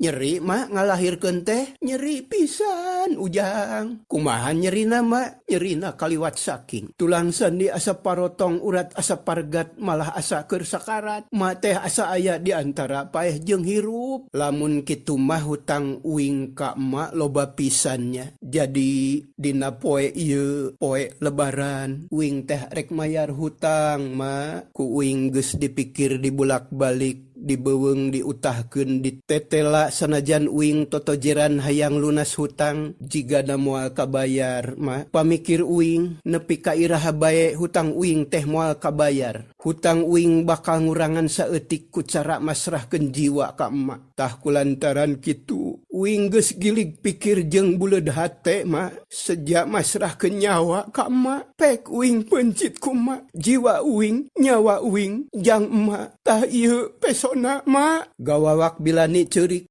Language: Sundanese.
Nyeri, Mak, ngalahirkeun teh? Nyeri pisan, Ujang. Kumaha nyerina, Mak? Nyerina kaliwat saking. Tulang sendi asa parotong, urat asa pargat, malah asa keur sakarat. Mak teh asa aya di antara paeh jeung hirup. Lamun kitu mah hutang uing ka emak loba pisan nya. Jadi dina poe ieu, poe lebaran, uing teh rek mayar hutang, Mak. Ku uing geus dipikir dibulak-balik, dibeuweung diutahkeun ditetela sanajan uing totojeran hayang lunas hutang jigana moal kabayar, Mak. Pamikir uing nepi ka iraha bae hutang uing teh moal kabayar. Hutang uing bakal ngurangan saeutik ku cara masrahkeun jiwa ka emak. Tah kulantaran kitu uing geus gilig pikir jeung buleud hate, Mak. Seja masrahkeun nyawa ka emak. Pek uing peuncit ku emak. Jiwa uing, nyawa uing jang emak. Tah ieu pesona, Mak. Gawawak Bilani ceurik.